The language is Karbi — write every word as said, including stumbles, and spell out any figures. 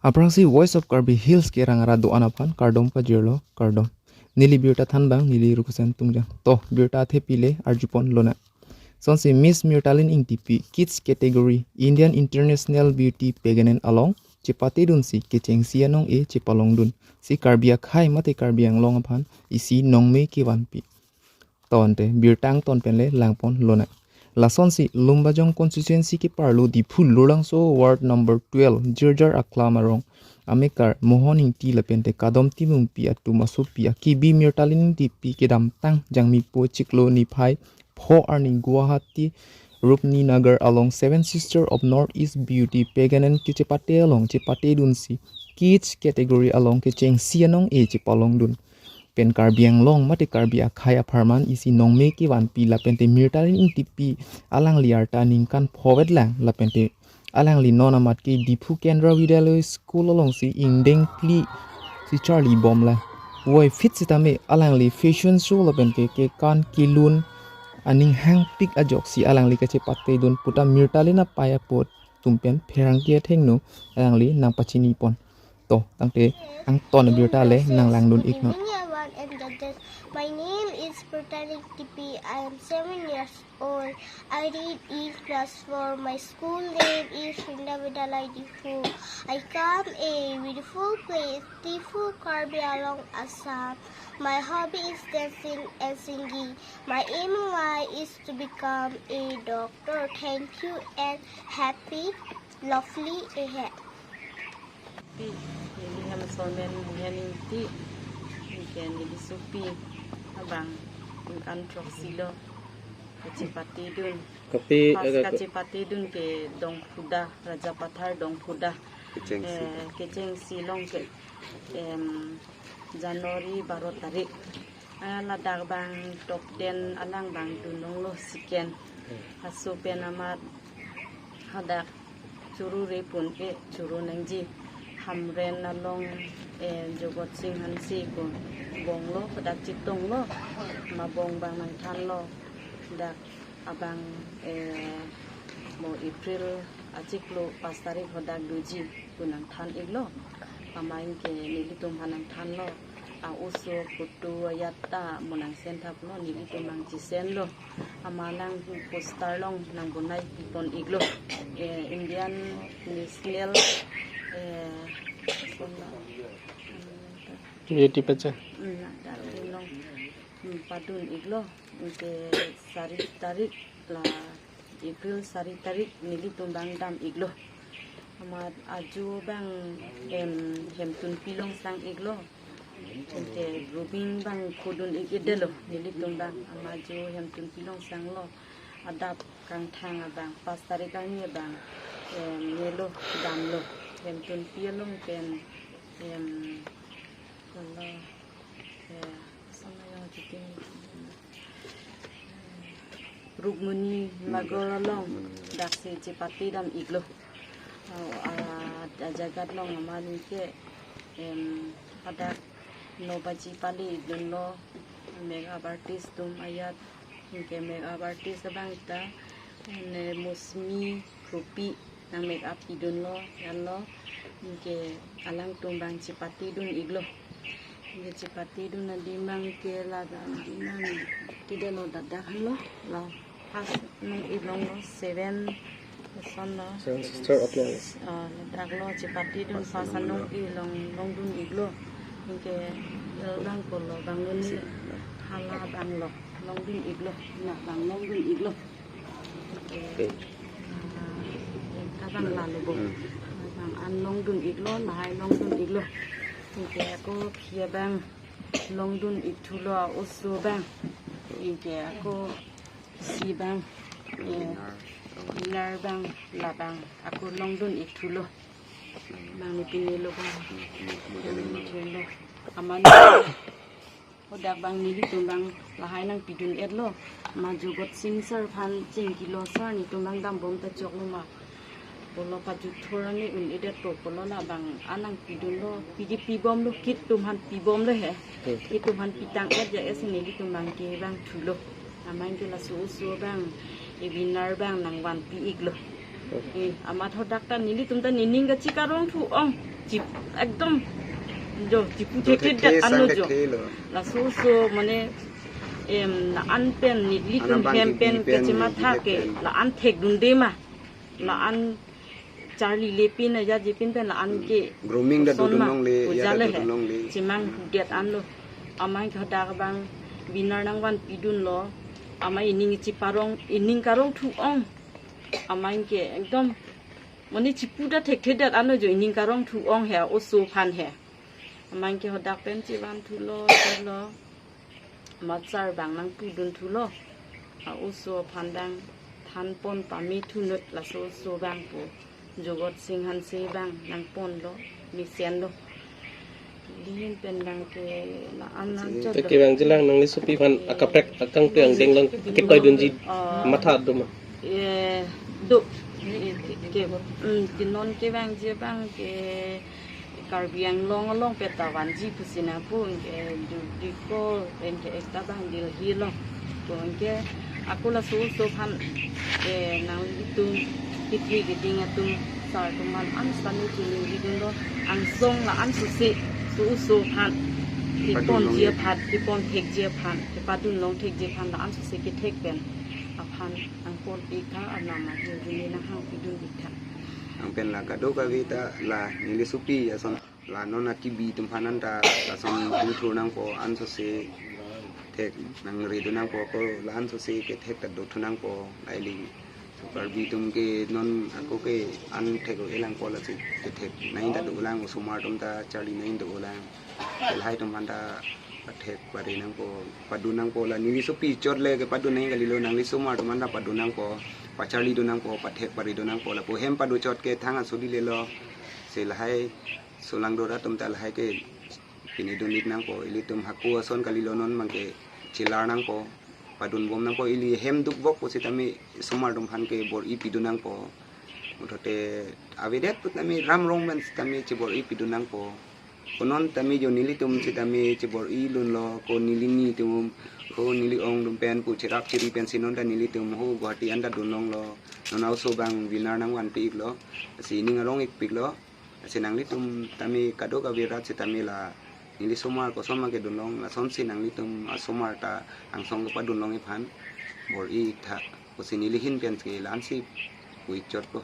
Aphrangsi Voice of Karbi Hills kerang arat do-an aphan kardom pajirlo, kardom. Neli birta thanbang, neli Rukusen Tungjang. To, birta athepi le arjupon lonang. Sonsi Miss Mirtalin Ingtipi, Kids Category, Indian International Beauty Pageant along chepatedunsi kechengsi anong-e chepalongdun. Si Karbi akhei mate Karbi Anglong aphan isi nongme kevanpi. To ante birta angton pen le langpon lonang. Lasonsi Lumbajong constituency keparlo Diphu Lurlangso ward number twelve, Jirjar Aklam arong amekar Mohon Ingti lapente Kadom Timungpi atum asopi akibi Mirtalin Ingtipi kedamtang Jangmipo chiklo niphai pho arni Guwahati Rupni Nagar along Seven Sister of North East Beauty Pageant kechepate along chepatedunsi Kids Category along kechengsi anong-e chepalongdun. Pen Karbi Anglong mate Karbi akhei apharman isi nongme kevanpi lapente Mirtalin Ingtipi alangli arta ningkan pho vetlang lapente alangli non amat ke Diphu Kendra Vidyalaya School alongsi ingdeng phli si charlibomlang. Voi phit sitame alangli fashion show lapente kekan kelun aning hangpik ajoksi alangli kachepatedun puta Mirtalin apei aput atum pen pherangke athengno alangli nangpachinipon. To, tangte angton abirta le nanglangdun iknon. Good evening, everyone. I'm Judges. My name is Purtani Tipi. I am seven years old. I read in class four. My school name is Srinda Vidyalaya Diphu. I come a beautiful place, Diphu, Karbi Anglong, Assam. My hobby is dancing and singing. My aim in life is to become a doctor. Thank you and happy, lovely ahead. Pi, neli hem asomen Mohon Ingti, anke neli sopi abang ningkan throksi lo, kachepatedun. Kopi, pas eh, kachepatedun ke Dongphuda, Rajapathar Dongphuda. Kechengsi. Eh, kechengsi long ke, em, January baro tarik. Ah, ladak abang top ten alang abang dunlonglo second. Laso pen amat hadak churu re pun e churu nangji. Hamren along, eh, Jogot Sing Hanse ko bonglo, hadak chetonglo. Amat bong abang nangthanlo. Dak abang, eh, mo April achiklo pas tarik hadak doji pu nangthan iklo. Amat anke nelitum aphan nangthanlo. A-oso photo ajat ta mo nangsend thaplo, nelitum nangchesenlo. Amat alang poster along nangbonai pipon iklo. Eh, Indian National, eh, Beauty Pageant. Hmm, ladak along, hmm, padun iklo. Anke sari tarik la April sari tarik nelitum abang dam iklo. Amat ajo abang, em, hemtunpi along sang iklo. Anke grooming abang kudun ik-edetlo nelitum abang. Amat ajo hemtunpi along sanglo. Adap kangthang abang pas tarik arni abang, em, nelo damlo. Hemtunpi along pen, em, lalo, eh, sama yang chitin. Rukmini Nagar along daksi chepate dam iklo. Oh, ah, ajagat along amat anke, em, hadak no baji pali dunlo, makeup artist atum ajat, anke makeup artist abang ta, ne Mosmi Kropi nang makeup idunlo, anlo, anke alangtum abang chepatedun iklo. Anke chepatedun adim abang ke ladak adim abang kedetlo, ladak anlo, la pas anong ilonglo, seven, lason lo. Seven Sister of North East. Ah, ladak lo chepatedun pas anong ilong longdun iklo. Anke el abang kolo abang lo ne, hala abang lo longdun iklo, la abang longdun iklo. Anke, okay. Ah, kabang lalo bo. Hmm. Abang an longdun iklo, lahai longdun iklo. Anke ako aphi abang longdun ikthulo, a-oso abang. Anke ako isi abang, eh, winner abang, labang ako longdun ikthulo. Abang ni pinelo abang. Abang ni pinelo. Amat hadak abang nelitum abang lahai nangpidun-etlo. Amat Jogot Sing sir aphan chingkilo, sir, netum abang dambom ta choklo ma pulo, pajut thur ani un-edet po pulo, labang an nangpidunlo, pidi pibomlo, kit atum aphan pibomlo he. Hmm. Kit atum aphan pitang-et ja esi nelitum abang ke abang thulo. Amat anke laso oso abang, e winner abang nangvanpi iklo. Hmm. Eh, amat hadak ta nelitum ta nening kachikarong thu ong. Chip, ekdom jo chipu thekthe det ano jo. Laso oso mane em la-an pen neli kum hem pen kechematha ke la-an thekdunde ma. La-an charlile pin, ajat jepin pen la-an ke grooming ta dodun longle, ya ta dodun longle. Chemang det anlo. Amai ke hadak abang binar nangvanpidunlo. Amai ining chiparong, ining karongthu-ong. Amai ke ekdom mane chipu ta thekthe det ano jo, ining karongthu-ong he oso aphan he. Amai ke hadak pen chevanthulo, chotlo. Machar abang nangpudunthulo. A oso aphan dang thanpon pame thunut laso oso abang pu. Jogot Sing Hanse abang nangponlo, mesenlo. Nelihin pen dang ke la-an nangchot. Kevangji lang, nangli sopi aphan akaprek akangpi angdeng lang ketoidunji matha do ma? Eh, do. Eh, ke, ke, mm, ke non kevangji abang ke Karbi Anglong along peta vanji pusi nangpu, ke du, du ko, ke ekta abang Delhi along. Ko ke ako laso oso aphan, eh, nanglitum kethe keding atum sar atum aphan an sami chulingridunlo, angsong la-an sose, so oso aphan keponji aphan, kepon thekji aphan, kepadun long thekji aphan la-an sose kethek pen aphan nangponpik tha, anam ahin juni nanghangpidunpik tha. Anpen la kadokave ta la neli sopi ason la non akibi atum aphan anta lason hangthur nangpo, ansose thek nangridun nangpo, ko la ansose kethek ta dothu nangpo, laili so Karbi atum ke non ako ke an thek-o-e langpo, lasi kethek nangji ta dolang, osomar atum ta charli nangji dolang. Lahai atum aphan ta pathek pare nangpo, padun nangpo, la neli sopi chot le kepadun nangji kalilo, nangli osomar atum aphan ta padun nangpo, pacharlidun nangpo, pathek paredun nangpo, lapu hem pado chot ke thang asuli lelo, si lahai solangdor atum ta lahai ke pinidun-ik nangpo, ilitum hako ason kalilo, non abang ke chelar nangpo, padunbom nangpo, ili hem dukvok pusitame osomar atum aphan ke bor-i pidun nangpo. Muthote avedet putame ram rong pen sitame chebor-i pidun nangpo. Ko non tame jo nelitum sitame chebor-i dunlo, ko neli nitum, ko neli ong atum pen pu cherap cheri pensi non ta nelitum ho Guwahati anta dun longlo. Non oso abang binar nangvanpi-iklo, si ning arong-ikpiklo. Lasi nanglitum tame kadokave rat sitame la neli osomar koson ma kedun long, lasonsi nanglitum osomar ta angsong kepadun longji aphan bor-i-ik tha pusi nelihin pen ke la ansi pu-ik chotpo.